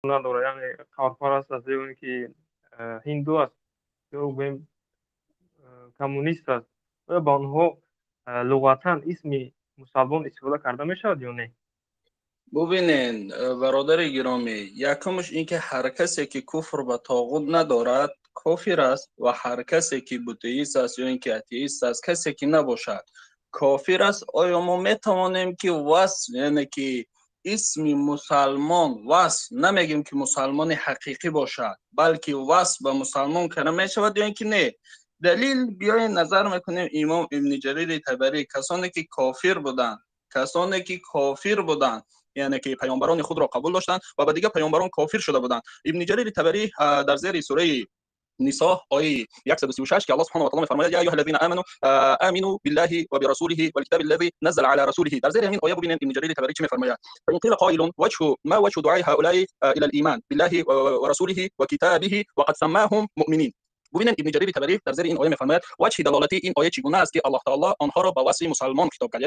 Надорад, яъне қабрпараст аст ё ин ки ҳинду аст ё гӯем коммунист аст, оё ба онҳо луғатан исми мусалмон истифода карда мешавад ё не? Бубинен, бародари гиромӣ, якумш ин ки ҳар касе ки куфр ба тоғут надорад, кофир аст ва ҳар касе ки буддиист аст ё ин ки атеист аст, касе ки набошад, кофир аст. Оё мо метавонем ки васф, яъне ки исми мусалмон, васф намегем ки мусалмони ҳақиқӣ бошад, балки васф ба мусалмон карда мешавад ё ин ки не? Далил биёед назар мекунем. Имом Ибни Ҷарири Табарӣ, касоне ки кофир буданд, касоне ки кофир буданд, яъне ки паёмбарони худро қабул доштанд ва ба дигар паёмбарон кофир шуда буданд. Ибни Ҷарири Табарӣ дар зери сураи Нисо, ояи 136, ки Аллоҳ субҳонаҳу ва таъоло мефармояд: «Я айюҳа аллазина аману амину биллаҳи ва бирасулиҳи вал китаби аллази наззала ала расулиҳи». Дар зери ҳамин оя бубинед, Ибни Ҷарири Табарӣ чӣ мефармояд: «Фаин қила қоилун ваҷҳу ма ваҷҳу дуаи ҳаулаи ила л-иман биллаҳи ва расулиҳи ва китабиҳи ва қад саммаҳум муъминин». Бубинед, Ибни Ҷарири Табарӣ дар зери ин оя мефармояд: ваҷҳи далолати ин оя чӣ гуна аст, ки Аллоҳ таоло онҳоро ба васфи мусалмон хитоб кард?